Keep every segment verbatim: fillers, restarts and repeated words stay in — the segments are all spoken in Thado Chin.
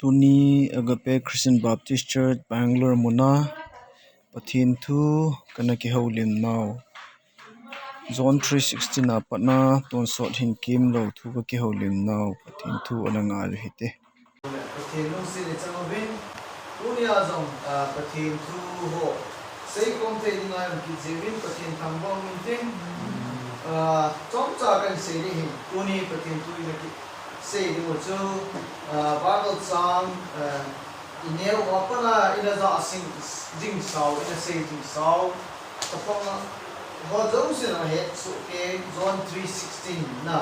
Tuni Agape Christian Baptist Church, Bangalore muna Pathen thu kana kihoulim nau. John three sixteen a patna tonsot hin kemlou thu ka kihoulim nau. Pathen thu ana ngai u hite. Pathen lungset in chang uvin, tunia jong, ah, Pathen thu ho seikhom thei dinga i-um kit jeh uvin Pathen thangvah in tin, ah, chomcha kahin sei ding ahin, tuni Pathen thu ina kisei diu chu, ah, Bible chang, ah, ineo a pat a ina jah jing, jing sau, ina sei jing sau, tapang a ho jousen ahet soh kei, John three sixteen na,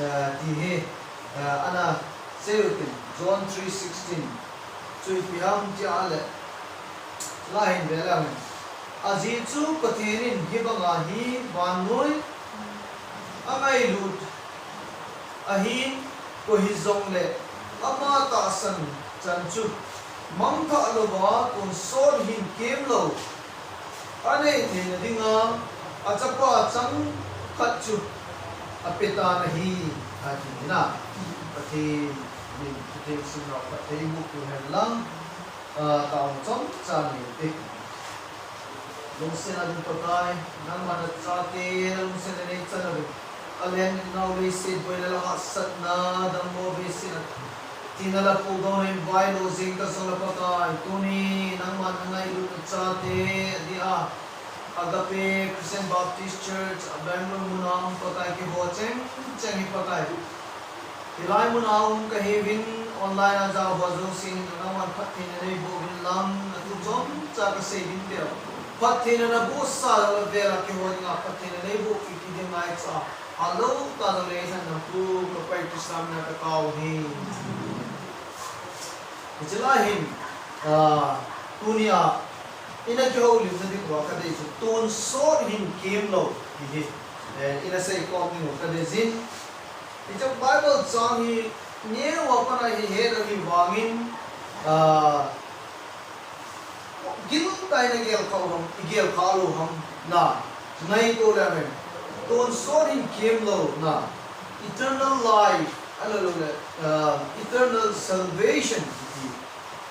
ah, ti hi, ah, ana sei u tin, John three sixteen. Chu ipi ham ti ahile, la hin ve leu hen. Ajeh chu Pathen in hibanga hi vannoi angailut ahin, koi hijongle ama tahsan chan chu mangthah louva tonsot hin kemlou anei theina dinga achapa changkhat chu apetan ahi, ati na. Pathen min, Pathen simna phatthei boh piu hen lang, ah, taona chomcha nei u hite. Lungset a ding Pakai, nangma nachate lungset a nei chan uvin. Alen nau leiset boina le hahsatna, dammo veiset a tina le pudohna in vailou jing ta jongle Pakai, tuni nangma nangailut nachate adia, Agape Christian Baptist Church, a Bangalore muna um Pakai, keiho cheng cheng hi Pakai. Hilai muna um kahiuvin, online a jao ho jousen nangman phattheina neiboh uvin lang, natu chomcha kasei ding teu. Phattheina nabohsa jong le vela keiho dinga phattheina neiboh kit ding ngaicha. Alou ta jongle lhasam nangpu ka Pai Christa mina katao u ahi. Hiche lai hin, ah, tunia ina kihoulimna ding uva kadei chu tonsot hin kemlou ti hi, eh, ina seikhom ding u kadei jin. Hiche Bible chang hi neo a pat a hi het ahi vangin, ah, giltah in igel kha u ham, igel kha lou ham na, ngaito leu hen. Tonsot hin kemlou na, eternal life, ahilouleh, ah, eternal salvation ti.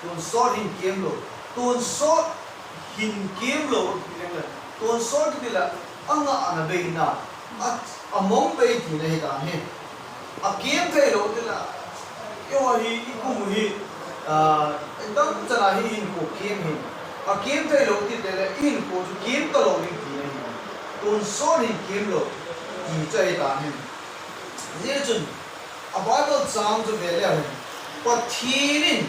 Tonsot hin kemlou. Tonsot hin kemlou, tonsot kiti le angahna beina, a, among bei tina ahitan ahi. Akem theilou tile, eiho hi, ikum u hi, ah, idam chana hi ihinkho kem ahin. Akem theilou tile, ihinkho chu kem talou ding tina ahi. Tonsot hin kemlou ti chu ahitan ahi. Hijeh chun, a Bible chang chu ve leu hen, Pathen in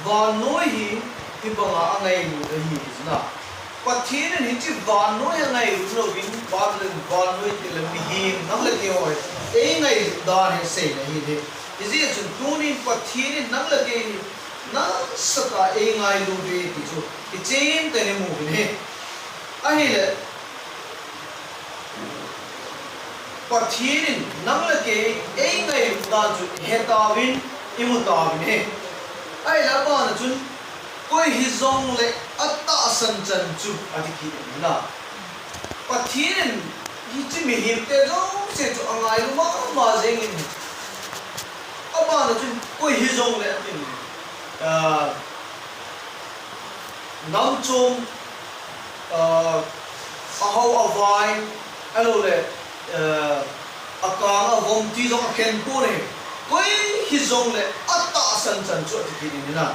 vannoi hi hibanga angailut ahi, na. Pathen in hiche vannoi angailut louvin, Bible in vannoi tile mihem, nang le keiho hi eingailut dan hi aseina ahi. Hijeh chun tunin Pathen in nang le kei hi nasatah a eingailu uve ti chu kichen tah in imu uvin ahi. Ahile, Pathen in nang le kei eingailut dan chu ihetauvin, imutauvin ahi. Ahile abana chun, koi hijongle atahsan chan chu ati kit in ahi. Pathen in hiche mihemte jouse chu angailu mama jengin ahi. Abana chun koi hijongle atin, ah, namchom, ah, ahao avai, ahilouleh, ah, akang avom ti jong akhen pon ahi. Koi hijongle atahsan chan chu ati kit in ahi.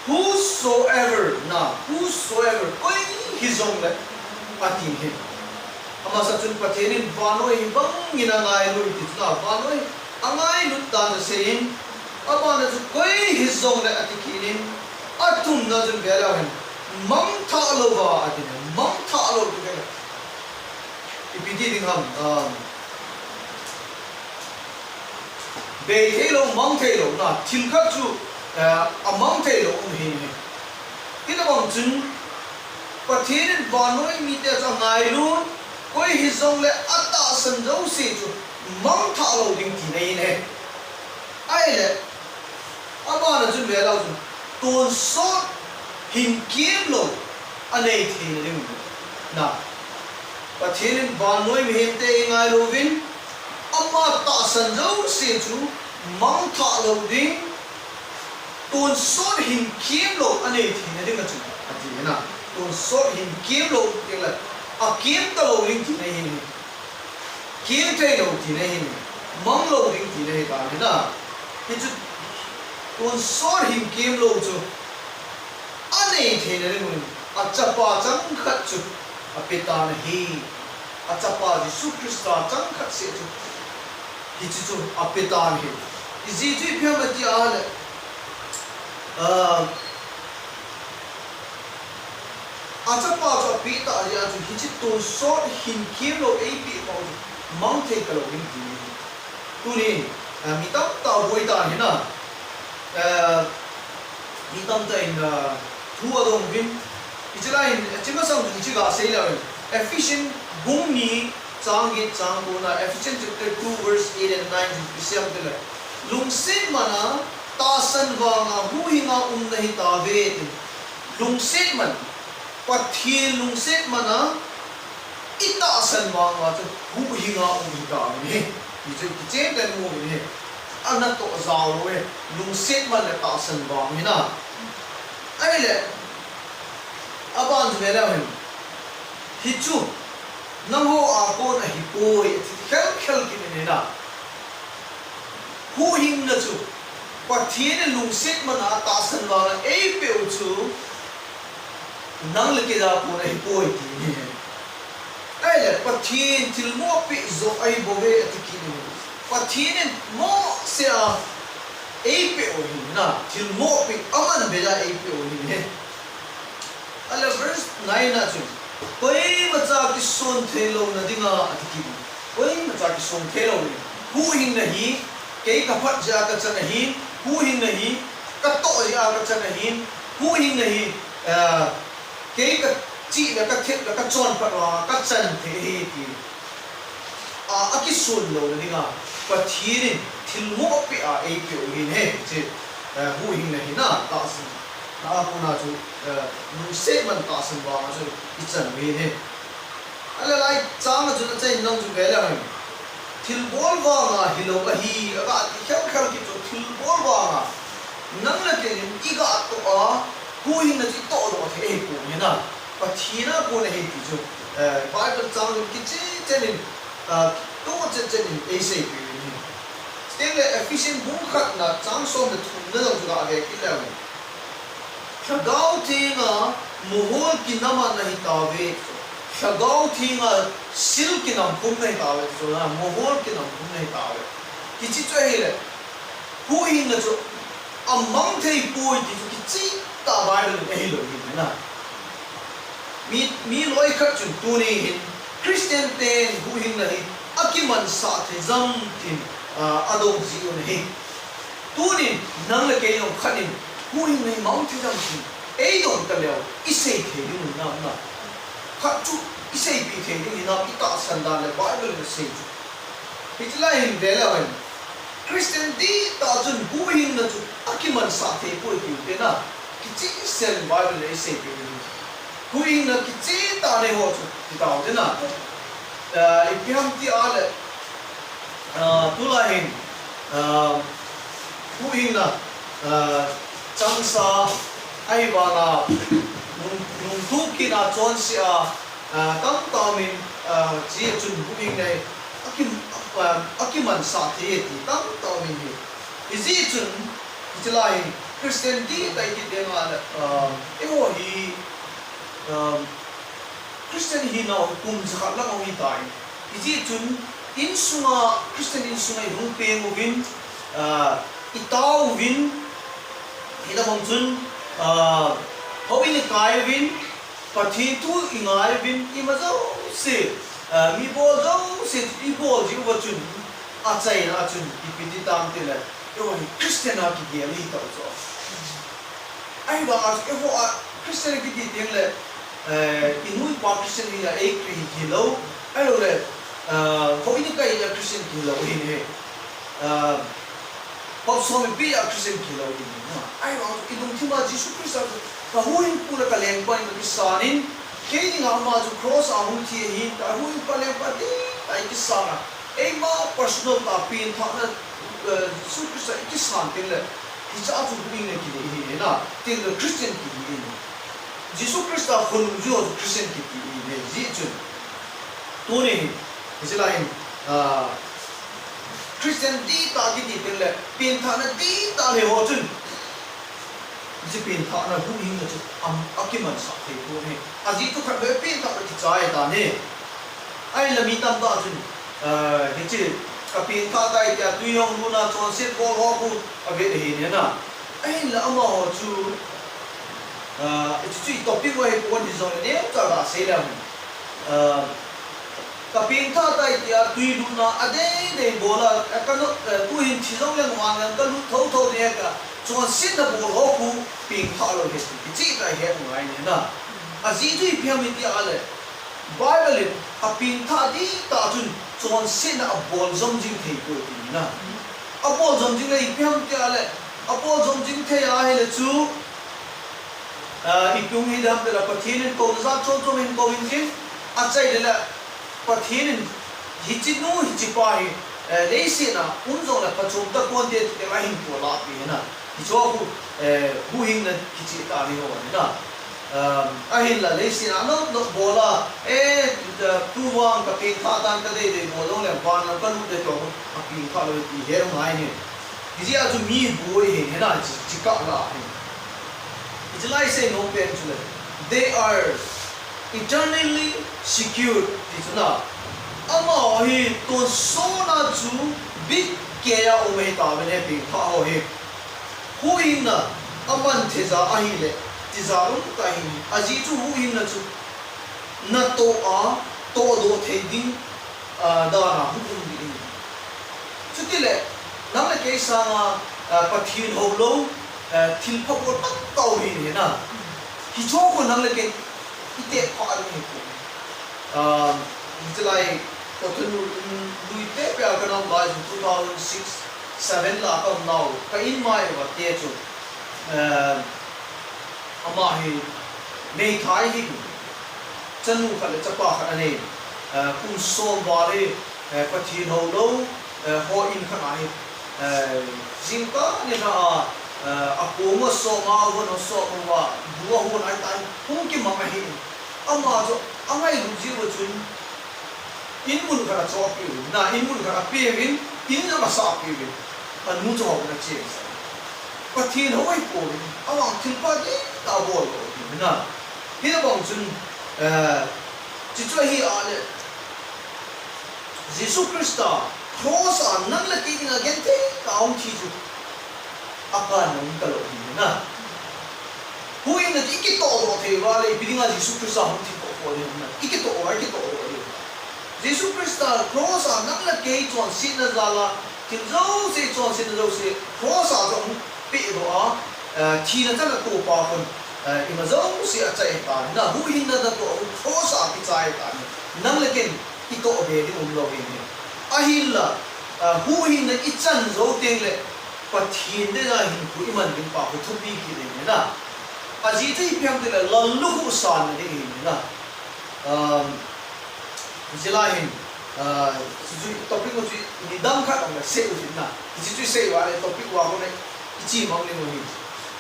Whosoever na, whosoever, koi hijongle ati ahi. Amasa chun Pathen in vannoi hibangin angailu ti chu na, vannoi angailut dan aseiyin, abana chu koi hijongle ati kit in, athumna chun ve leu hen, mangthah louva ati ahi, mangthah lou ti ve leu. Ipi ti ding ham, um, bei theilou, mang theilou na, thil khat chu, eh, amang theilou um ahi. Hitobang chun, Pathen in vannoi mite chu angailut, koi hijongle atahsan jouse chu mangthah lou ding tina ahi. Ahile, abana chun ve leu chun, tonsot hin kemlou anei theina ding u na. Pathen in vannoi mihemte eingailu uvin, ama tahsan jouse chu mangthah lou ding, Tonsot hin kemlou anei theina dinga chu ati hina. Tonsot hin kemlou ding le, akem talou ding tina ahi. Kem theilou tina ahi. Manglou ding tina ahi ta hina. Hichu tonsot hin kemlou chu anei theina dingun, achapa changkhat chu apetan ahi. Achapa Jesu Christa changkhat seh chu, hiche chu apetan ahi. Ijeh chu ipi ham ati a le, ah, achapa chu apeh tah jeh a chu hiche tonsot hin kemlou eipeh pau chu mang thei talou ding ti. Tunin, ah, mi tamtah boi tan hina. Ah, mi tamtah in, ah, thu adong uvin. Hiche lai in, hiche masang chu hiche ga sei leu in. Ephesian bung ni chang get chang ko na, Ephesians chapter two verse eight and nine chu isim tile. Lungset man a tahsan vanga huhhinga um nahi tauve ti. Lungset man, Pathen lungset man a itahsan vanga chu huhhinga um hitauve. Hichu kichen tah in mu uve. Anatoh jao lou e. Lungset man le tahsan vang hina. Ahile, aban chu ve leu hen. Hichu, nangho a kon ahipoi, ati khel khel kit in hina. Huhhingna chu, Pathen in lungset man a tahsan vanga eipeh u chu, nang le kei a kon ahipoi ti ahi. Ahile, Pathen thilmoh peh joh ahibouve ati kit in. Pathen in mohseh a eipeh u ahi na, thilmoh peh, aman beh a eipeh u ahi. Ahile verse nine a chun, koimacha kisong theilouna dinga ati kit in. Koimacha kisong theilouna. Huhhingna hi, kei kaphat jeh a kachan ahin, huhhingna hi, katoh jeh a kachan ahin, huhhingna hi, ah, kei kachih le kathem le kachonphat a kachan thei ahi ti. A, akisong louna dinga, Pathen in thilmoh peh a eipeh u ahi, hiche, eh, huhhingna hi na tahsan. Na a kona chu, eh, lungset man tahsan vanga chu ichan u ahi. Ahile lai chang a chun achaina chu ve leu hen. Thilbol vanga hilou ahi, aga ti khel khel kit chu thilbol vanga. Nang le kei in iga toh a, huhhingna chu itoh doh thei ahipoi hina. Pathen a kon ahi ti chu, eh, Bible chang chun kichen chen in, ah, toh chen chen in eiseipeh u ahi. Chuteng le Ephesian bung khatna chang som le thumna jong chu gave kit leu hen. Lhagao Thenga mohor kinam a nahi tauve. Lhagao Thenga seal kinam khum nahi tauve, chu na mohor kinam khum nahi tauve. Hiche chu ahile, huhhingna chu amang thei poi ti chu kicheh tah Bible in ahilou ahi na. Mi, mi loi khat chun tuni hin Christian ten huhhingna hi akimansah thei jam tin, ah, adong ji u ahi. Tunin nang le kei jong khat in huhhingna hi mang thei jam tin eidong taleu isei thei ding u ahi na. Khat chu iseipeh thei ding u ahi na, itahsan dan le Bible in asei chu. Hiche lai hin ve leu hen. Christian dihtah chun huhhingna chu akimansah thei poi tiu te na. Kicheh sen Bible in eiseipeh u ahi. Huhhingna kicheh tah nei ho chu ti tau te na. Ah, ipi ham ti a le, ah, tulai hin, ah, huhhingna, ah, changsa ahivanga nung, nungtup kit a chonse a, ah, tamtah umin, ah, hiche a chun huhhingna hi aki, ah, akimansah thei e ti tamtah umin ahi. Hijeh chun, hiche lai hin Christian dihtah i kiti a le, ah, eiho hi, ah, Christian hinau hi kum jakhat lang hung hitai. Hijeh chun, insunga, Christian insunga ihung peng uvin, ah, itao uvin, hitobang chun, ah, houin ikai uvin, Pathen thu ingai uvin, ima jouse, ah, mi bol jouse ibol jiuva chun, achaina a chun ipi ti tam tile, eiho hi Christian a kigel ihi tau chu. Ahivanga chu eiho a Christian kiti teng le, eh, inu ipa Christian hia ei Christian hilou, ahiloule, ah, houin ikai hia Christian hilou ahi. Ah, hop som ipi a Christian hilou ahi. Ahivang chu ilungthim a Jesu Christa chu kahuhhingpu le kalengpa in kakisan in, kei dinga ama chu cross a hung thi ahin, kahuhhingpa lengpa dihtah ikisan a, eima personal tah a pengthahna, eh, Jesu Christa ikisan teng le, Hiche a chu huhhingna kinei ahi na, tile Christian kihi ahi. Jesu Christa khonung jong chu Christian kiti ahi, hijeh chun. Tuni hin, hiche lai hin, ah, Christian dihtah kiti teng le, penthahna dihtah nei ho chun. Hiche penthahna huhhingna chu am, akimansah thei pon ahi. Ajeh chu khatvei penthah le kichai tan ahi. Ahinla mi tamtah chun, ah, hiche, ka penthah tai tia tui hung lutna chonset bol ho khu avet ahi na. Ahinla amaho chu, ah, hiche chu i topic u ahi pon hijongle neocha gasei leu hen. Ah, ka penthah tai tia tui lutna adeidei bol a, eh, ka no, eh, tuhin thi jongleng vang leng ka lut thotho ding ahi tia chonsetna bol ho khu penthah lou ahi ti, hiche tah hi het u ngai ahi na. Ajeh chu ipi ham iti a le, Bible in apenthah dihtah chun chonsetna abol jom jing thei poi ati na. Abol jom jing le ipi ham tia le, abol jom jing thei ahile chu, ah, ipi hung hi ding ham tile Pathen in kouna jat chom chom in kou in tin, achai le le Pathen in hiche nu hiche pa hi, eh, leiset a um jongle phachom ta ponte ti teng ahin kou lahpeh ahi na. Hiche a khu, eh, huhhingna kicheh tah ahi ho ahi na. Um, ahinla leiset a nop nop bol a, eh, tuvang ka penthah tan ka deidei bol jongle van lam ka lut ding toh, apenthah lou ti het u ngai ahi. Hijeh a chu mi boi ahi, ahi na, hiche, hiche kah lah ahi. Hiche lai seinom pen chule, they are eternally secure ti chu na. Amaho hi tonsot a chu bit kei a um ahi tauvin, penthah ho hi. Huhhingna aman thei ja ahile, tijat um tah ahi. Ajeh chu huhhingna chu natoh a, tohdoh thei ding, ah, dan a hung um ding ahi. Chutile, nang le kei sanga, ah, Pathen houlou, ah, thilpha bol tamtah um ahi na. Hicheho khu nang le kei i tepha ding ahi poi. Ah, hiche lai, Cotonou in lui tepe a kana um lai chu two thousand six, seven lah a ka um nau, ka inmai uva te chu, ah, ama hi meithai ahi. Chanu khat le chapa khat anei. Eh, kum som val hi, eh, Pathen houlou, eh, ho in khat ahi. Eh, jingkah nilhah a, eh, akong asop a, avon asop uva, bu ahon ahitai, hung kimang ahi. Ama chu angailut jeh uva chun, in mun khat achohpeh uvin, na, in mun khat apeh uvin, in jong asahpeh uvin, anu chu hou ana cheng sah. Pathen hou ahipouvin, avang thilpha dihtah abol lou ahi na. Hitobang chun, eh, chuchu ahi a le, Jesu Christa cross a nang le kei dinga genthei tah a hung thi chu, akanna um talou ahi na. Huhhingna chu i kitohdoh thei uva le, ipi dinga Jesu Christa hung thi toh poi na, i kitoh uva, i kitohdoh thei uva. Jesu Christa cross a nang le kei chonsetna jal a, thil jouse, chonsetna jouse, cross a chu ahung pehdoh a, eh, thina chan a topa khun, eh, ima jouse achai ahi tan ahi na, huhhingna natoh a cross a kichai ahi tan ahi. Nang le ken i toh be ding umlou ahi. Ahinla, eh, huhhingna i chan jou teng le, Pathen dinga hinkho i man ding pa khu thupi kit ahi na. Ajeh chu ipi ham itile lallukhuh sanna ding ahi na. Um, hiche lai hin, ah, hiche chu topic u chu nidang khat jong le sei u hite na. Hiche chu sei uva le topic uva kona i chemang ding u ahi.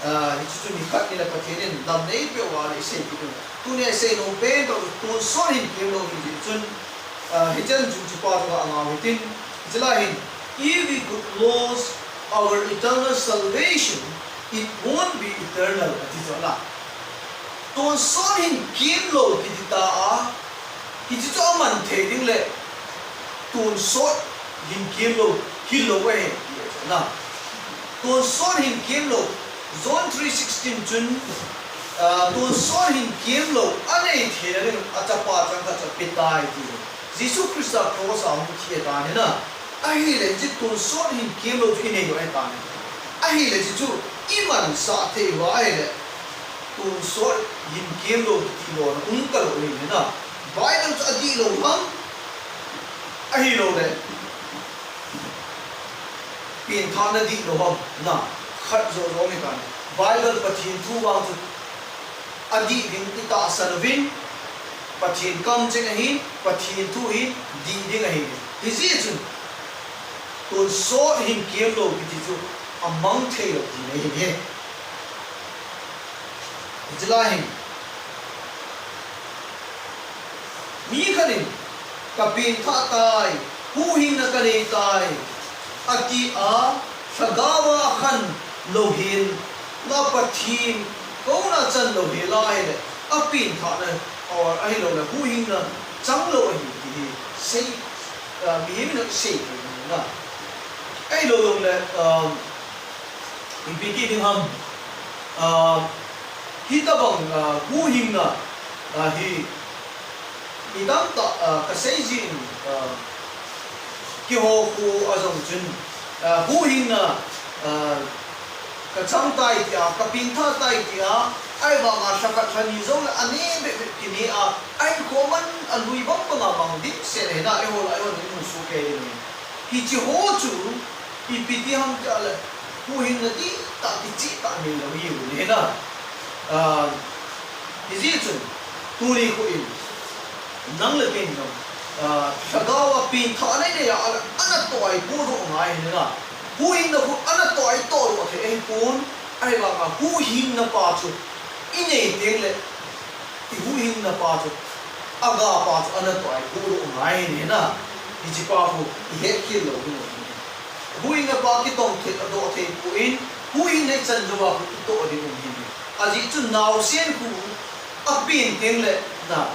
Ah, hiche chu nikhat ni le Pathen in damna eipeh uva le i sei kit u. Tuni a i seinom pen toh tonsot hin kemlou ahi jeh chun, ah, hichan chu chupa chu ka ngah u hitin. Hiche lai hin, if we could lose our eternal salvation, it won't be eternal, ati chu na. Tonsot hin kemlou kiti ta a, hiche chu aman thei ding le, tonsot hin kemlou hilou ahi, ti chu na. Tonsot hin kemlou, John three sixteen chun, ah, tonsot hin kemlou anei theina ding a chapa changkhat chu apetai, ti. Jesu Christa cross a hung thi ahitan ahi na. Ahile hiche tonsot hin kemlou chu i neilou ahitan ahi. Ahile hiche chu i mansah thei uva ahile, tonsot hin kemlou kiti lona um talou ahi na. Bible chu adihlou ham, ahiloule penthahna dihlou ham, na, khat joh joh ahitan ahi. Bible Pathen thu vang chu adih ding i tahsan uvin, Pathen kamcheng ahin, Pathen thu ahin, dih ding ahi. Hijeh chun, tonsot hin kemlou kiti chu, amang thei lou ti nei hi. Hiche lai hin mi khat in, "Ka pengthah tai, huhhingna ka nei tai," ati a, lhagao a khan lou hel, na Pathen kouna chan lou hel a ahile, apengthahna, or ahilouleh huhhingna chang lou ahi ti hi sei, ah, mihem in asei thei na. Ahilou jongle, ah, ipi ti ding ham, ah, hitobang, ah, huhhingna, ah, hi, mi tamtah, ah, kasei jin, ah, keiho khu a jong chun, ah, huhhingna, ah, ka chang tai tia, ka pengthah tai tia, ahivanga lhakhat lhani jongle anei bep bep kinei a, ahinkho man alui bang banga mang dimset ahi na, eiho lah a eiho in imu soh kei ding ahi. Hiche ho chu ipi ti ham tia le, huhhingna dihtah kichehtah nei lou hi u ahi na. Ah, hijeh chun, tuni khu in, nang le kei in jong, ah, lhagao a pengthahna inei a, ana toh a ipohdoh ngai ahi na. Huhhingna khu ana toh a itohdoh thei ahipon, ahivanga huhhingna pa chu inei teng le, i huhhingna pa chu, aga pa chu ana toh a ipohdoh ngai ahi na. Hiche pa khu ihet khel lou ding ahi. Huhhingna pa kitong thei, adoh thei poi, huhhingna ichan jou a khu itoh ding um ahi. Ajeh chu naosen khu apeng teng le na,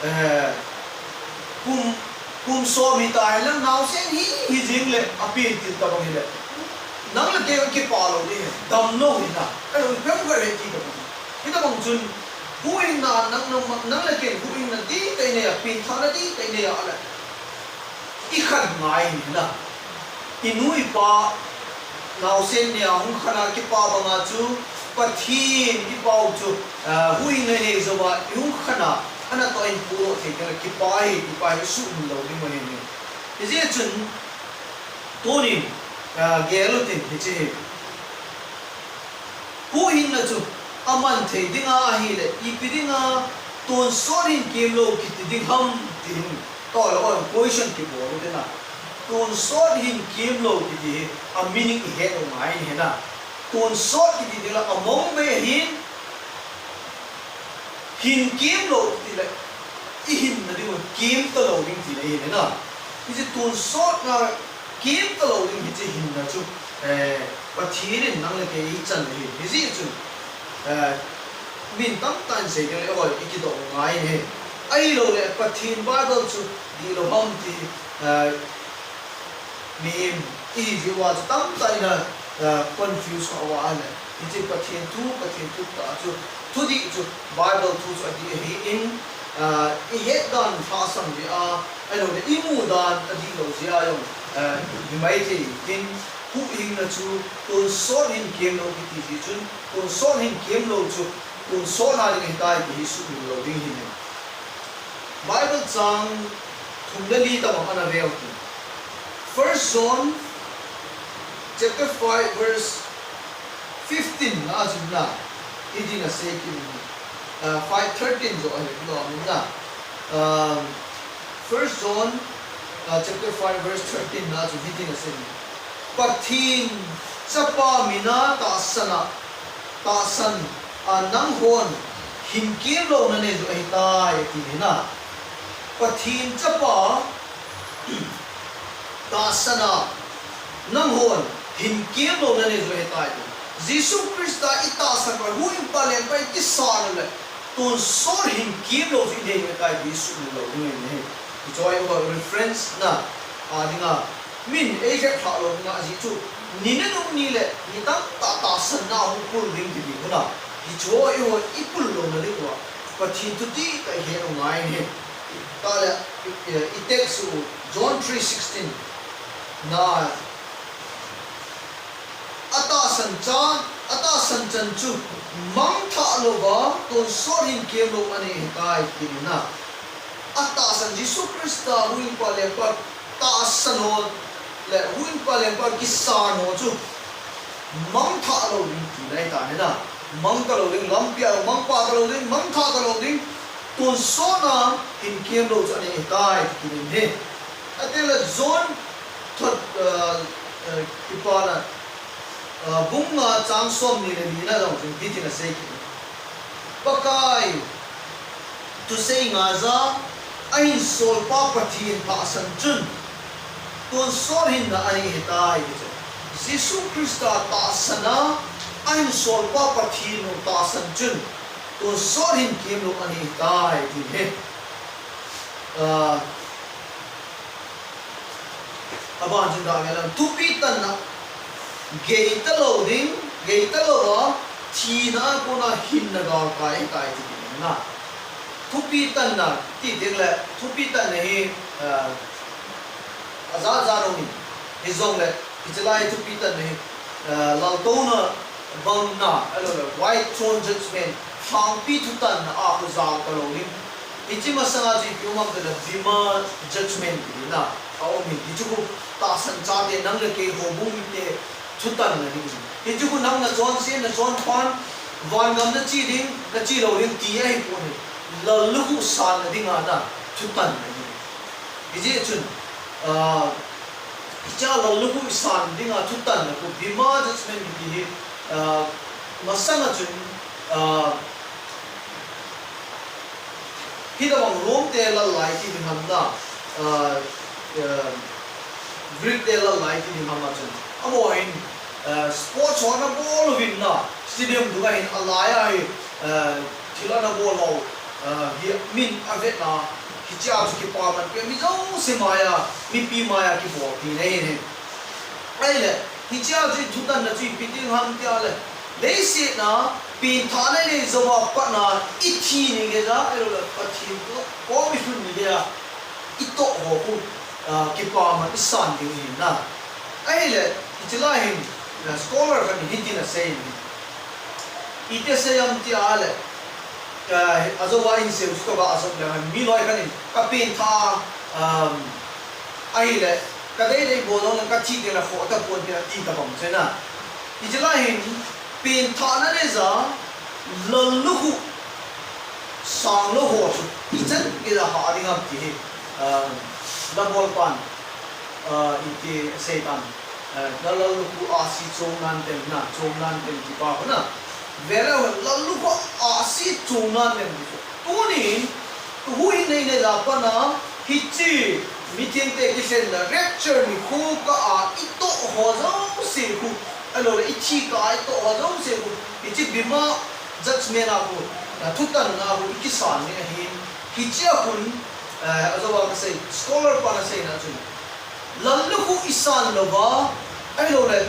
eh, kum, kum som hita henlang naosen hi, hi jeng le apeng til tabang hile, nang le kei kipah lou ding ahi, dam lou ahi na. Ahilou, ipi ham kahe ti tabang. Hitobang chun, huhhingna nang, nang, nang le kei huhhingna dihtah inei a, pengthahna dihtah inei a le, ikhen ngai ahi na. Inu ipa, naosen nia hung khen a kipah banga chu, Pathen kipah u chu, ah, huhhingna inei jou a ihung khen a, ana toh a ipohdoh thei teng le kipah ahi, kipah ahi, isuhmil lou ding ahi. Hijeh chun, tunin, ah, gel utin hiche hi. Huhhingna chu aman thei dinga ahile, ipi dinga tonsot hin kemlou kiti ding ham ti hin, tolou a question kibol u ahi na. Tonsot hin kemlou kiti hi, a meaning ihet u ngai ahi na. Tonsot kiti ding le among bei ahin, hin kemlou kiti le, ihinna ding u kem talou ding tina ahi na. Hiche tonsotna kem talou ding hiche hinna chu, eh, Pathen in nang le kei ichan ahi. Hijeh chun, eh, min tamtah in sei teng le, oi, ikidoh ngai ahi. Ahilouleh Pathen Bible chu dihlou ham ti, eh, mihem ihi jeh uva chu tamtah in a, ah, confuse kha uva ahile. Hiche Pathen thu, Pathen thutah chu, thudih chu, Bible thu chu adih ahin, ah, ihet dan lhasam jeh a, ahilouleh imu dan adihlou jeh a jong, ah, himai thei tin, huhhingna chu tonsot hin kemlou kiti jeh chun, tonsot hin kemlou chu tonsot na ding ahitai ti hi suhmil lou ding ahi. Bible chang thum le li tabang ana ve u hite. First John chapter five verse fifteen na a chun na, hitin asei kit in, uh, five thirteen joh ahi lou in na. Um, First John, uh, chapter five verse thirteen na a chun hitin asei. Pathen Chapa mina tahsan a, tahsan a nanghon hin kemlouna nei u ahitai, ati ahi na. Pathen Chapa tahsan a nanghon hin kemlouna nei u ahitai ti. Jesu Christa itahsan uva, Huhhingpa lengpa ikisan u le, tonsot hin kemlou chu inei u ahitai ti suhmil lou ding ahi. Hiche hi reference na a dinga min eikhet lhah lou ding ahi chu, ni nanung ni le ni tamtah tahsanna hung pul ding ti ding ahi na. Hiche hi ipul louna ding uva Pathen thu dihtah ihet u ngai ahi. Tale, i, i, i text u John three sixteen na, atahsan cha, atahsan chan chu mangthah louva tonsot hin kemlou anei ahitai, ati ahi na. Atahsan Jesu Christa Huhhingpa lengpa tahsan ho le Huhhingpa lengpa kisan ho chu mangthah lou ding tina ahitai na. Mang talou ding, lampi a mangpa talou ding, mangthah talou ding, tonsotna hin kemlou chu anei ahitai, ati ahi. Atile John thot, uh, uh, kipana Bung nga chang somni le ni na jong chun hitin asei kit. Pakai thusei ngaija ahinsolpa Pathen tahsan chun tonsot hinna anei ahitai ti chu. Jesu Christa tahsan a ahinsolpa Pathen tahsan chun tonsot hin kemlou anei ahitai ti hi. Aban chun dah ngai lang thupi tanna gei talou ding, gei talou a thina a kona hinna galkai ahitai ti ding na. Thupi tanna ti ding le thupi tanna hi ajat jat um in, hijongle hiche lai thupi tanna hi laltouna bangna, ahiloule white throne judgment, lhangpi thutanna a khu jao talou ding. Hiche masanga chu ipi um ham tile bema judgment ti ding na aum in, hiche khu tahsan chate nang le kei houbung mite thutanna ding. Hiche khu nang nachonse nachonphan vangam nache ding nache lou ding ti ahipon, lallukhuh sanna dinga na thutanna ding. Hijeh chun hichea lallukhuh isan dinga thutanna khu bema judgment kiti hi masanga chun hitobang Rome te lallai ti ding ham na, Greek te lallai ti ding ham a chun amaho hin sports ho ana bol uvin na, stadium dunga hin alai a hi thil ana bol ho hi min avetna, hichea chu kipaman pia mi jouse maiya, mipi maiya kibolpi na ahi. Ahile hichea chu ithutanna chu ipi ding ham tia le, leiset a penthahna inei jouva patna ithi ni geiya, ahiloule Pathen toh kom ilhun ni geiya itoh ho khu kipaman isan ding ahi na. Ahile hiche lai hin scholar khat in hitin asei in, iti asei ham tia le, ajouva insei u chu toh ga ajot le mi loi khat in kapenthah ahile kadeidei bol jongle kathi tengle khoh tapon tin ati tobang chu na. Hiche lai hin penthahna neija lallukhuh sanglou ho chu ichan geiya hah ding ham ti hi labolpan iti asei tan, na lallukhuh ahsi chong nan tem na, chong nan tem ti pa khu na. Veleu hen, lallukhuh ahsi chong nan tem ti chu tunin huhhing nei neija patna hiche mithengte kilhenna rapture nikho kah a itoh ho jouse khu, ahiloule ithi kah a itoh ho jouse khu hiche bema judgment a khu, thutanna khu ikisan ding ahin, hichea khun ajouva kasei scholar pan aseina chun lallukhuh isan louva, ahiloule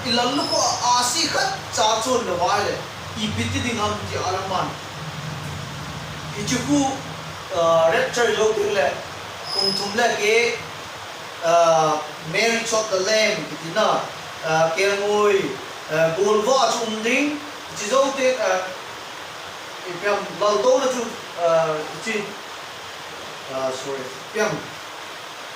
ilallukhuh a ahsi khatcha chon louva ahile ipi ti ding ham tia le aman, hiche khu rapture jou tengle kum thum le keh, marriage of the Lamb kiti na, kelngoi golvah chu um ding, hiche jou teng ipi ham, laltouna chu, hiche, sorry, ipi ham,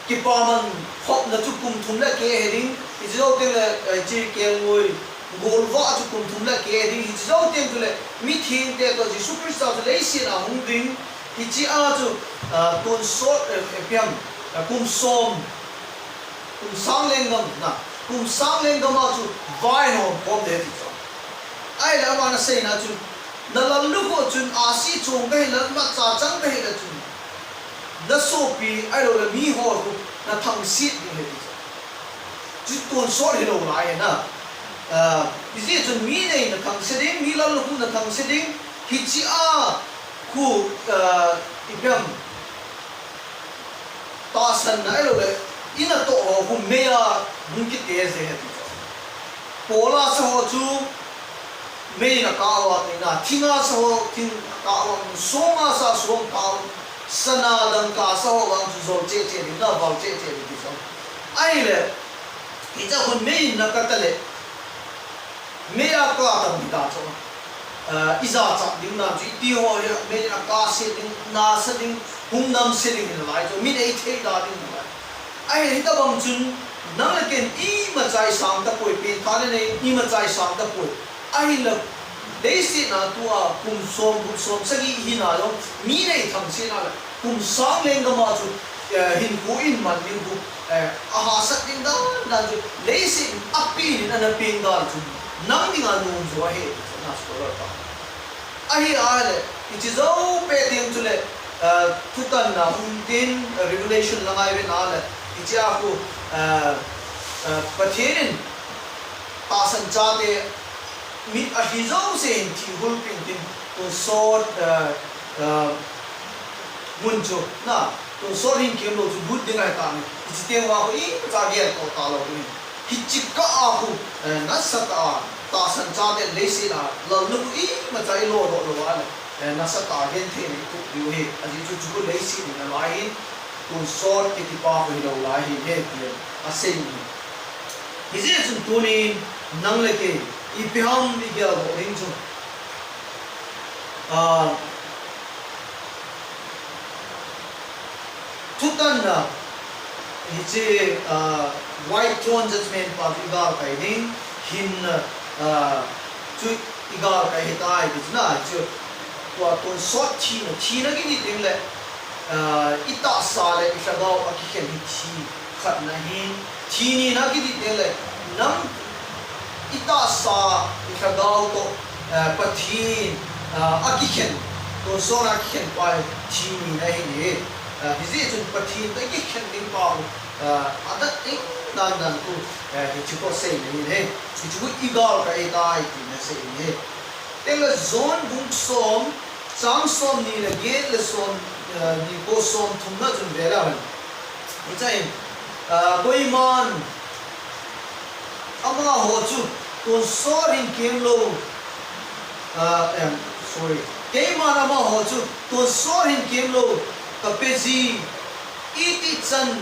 kipaman khopna chu kum thum le keh ahi ding, hiche jou tengle hiche kelngoi golvah chu kum thum le keh ahi ding, hiche jou teng chule mithengte toh Jesu Christa chu leiset a hung ding, hichea chu tonsot, ipi ham, kum som, kum sang lenggam na, kum sang lenggam a chu vaihom khom ding ti chu. Ahile aman aseina chun, na lallukhuh chun ahsi chong tahih le, imacha chang tahih le chun, nasopi ahiloule miho khu nathangset ding ahi ti chu. Chu tonsot hilou lai ahi na. Hijeh chun mi nei nathangse ding, mi lallukhuh nathangse ding, hichea khu ipi ham, tahsanna ahiloule inatoh ho khu meiya hung kite jeng ahi ti chu. Pol a sa ho chu mei in akah uva, na, thing a sa ho thing akah uva, song a sa song kah u, sana dangka sa ho vang chu jol cheh cheh ding, na val cheh cheh ding ti chu. Ahile hichea khun mei in nakah tale mei a kah tam hita chu, ijachat ding nan chu iti ho hi mei in akahse ding, nasa ding, hung namse ding hinalai chu, min eithei da ding hinalai. Ahile hitobang chun nang le ken imacha isang tapoi, penthahna nei imacha isang tapoi. Ahinla leiset a tua kum som, kum som sagi ihina jong mi nei thangsetna le kum sang lenggam a chu eh, hinkho in man ding khu, eh, ahahsat ding dan dan chu, leiset in apin in ana peng dan chu, nang dinga nom jo ahi, na scholar pa. Ahi a le, hiche jou pet ding chule, eh, thutanna hung tin, eh, Revelation la ngai ve na le, hiche a khu, eh, eh, Pathen in tahsan chate, mi ahi jouse hin thi hul ping tin, tonsot, eh, eh, mun chu, na, tonsot hin kemlou chu lut ding ahi ta ni. Hiche teng uva khu imacha gel to talou ding. Hiche kah a khu, eh, nasatah a, tahsan chate leiset a, lalna khu imacha ilodoh lou a le, eh, nasatah a genthei nei tup diu ahi. Ajeh chu chu khu leiset in alai hin, tonsot kiti pa khu hilou lai ahi, he, ti asei ni. Hijeh chun tunin, nang le kei, ipi ham igel doh ding chu. Ah, thutanna, hiche, ah, White Throne Judgment pa chu igalkai ding, hinna, ah, chu igalkai ahitai, ti chu na, chu, tua tonsot thina, thina kiti teng le, ah, itahsa le ilhagao akikhen hi thi khatna ahin, thi nina kiti teng le, nang itahsa, ilhagao toh, eh, Pathen, eh, akikhen, tonsot a akikhen pa hi thi nina ahi. Eh, hijeh chun Pathen toh ikikhen ding pa, eh, adat ding dan dan khu, eh, hiche khu asei na ahi. Hiche khu igalkai ahitai tina asei na ahi. Tengle John bung som, chang somni le get le som, eh, ni ko somthumna chun ve leu hen. Hiche in, eh, koiman amaho chu tonsot hin kemlou, ah, em, sorry. Keiman amaho chu tonsot hin kemlou kapeji, itichan,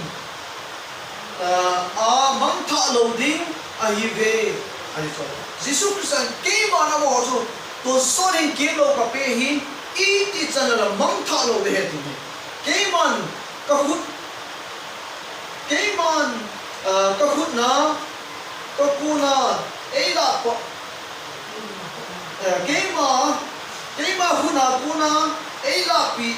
ah, amangthah lou ding ahiuve, ati chu. Jesu Christan keiman amaho chu tonsot hin kemlou kape hin, itichan ala mangthah lou ding ahi ati hi. Keiman kakhut, keiman, ah, kakhutna, kakona, eilahpa, eh, keima, keima khutna kona, eilahpeh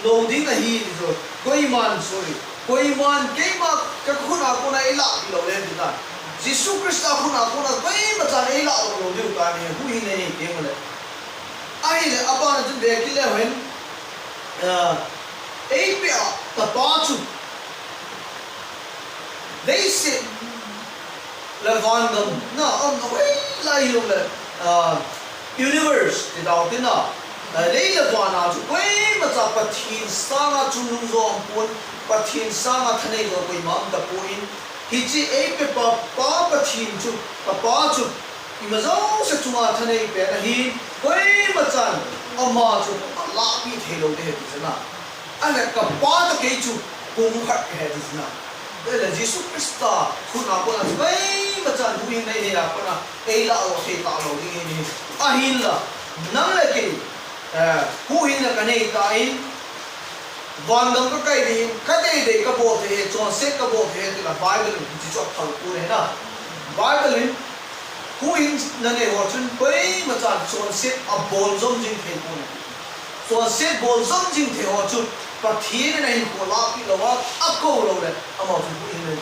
lou ding ahi, ti chu. Koiman, sorry. Koiman, keima kakhutna kona eilahpeh lou ding ahi, ti ta. Jesu Christa khutna kona, koimachan eilah lou, lou diu ahi, huhhingna nei teng le. Ahile, abana chun ve kit leu hen, ah, eipeh a, tapa chu, leiset le vangam na aumna hoilai hilou le, ah, universe ti dau tina, ah, lei le van a chu koimacha Pathen sanga chungnung jo aumpon, Pathen sanga thanei jo koima aum tapon, hiche eipepa Pa Pathen chu, kapa chu, ima jouse chunga thanei pen ahin, koimachan ama chu alahpeh theilou ding ahi ti chu na. Ahile kapa toh kei chu pum khat kahi ti chu na. Ahile Jesu Christa khutna kona chu koimachan huhhingna inei a kona eilah lou thei talou ding ahi. Ahinla, nang le kei, eh, huhhingna kanei tan, vangam kakai ding, kadei dei kabol thei ahi, chonset kabol thei ahi, ti la Bible in hiche chu aphal pon ahi na. Bible in huhhingna nei ho chun koimachan chonset abol jom jing thei pon ahi. Chonset bol jom jing thei ho chu Pathen in ahinkho lahpeh louva, akou lou le, amaho chu huhhingna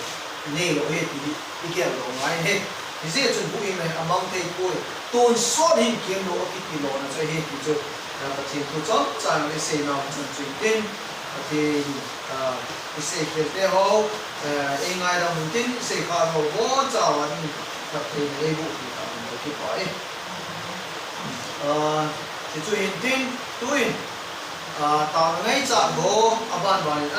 neilou ahi ti hi igel lou ngai ahi. Hijeh chun huhhingna hi amang thei poi. Tonsot hin kemlou akiti lona chu ahi ti chu, ah, Pathen thu chomcha in isei nau chun chu tin, Pathen, ah, isei khel te ho, ah, eingaidam un tin, isei khel ho boncha uva ding phattheina eiboh peh tahen ti kipah e. Ah, hichu hin tin, tuin, ah, taona ngaichat ho, aban ban in,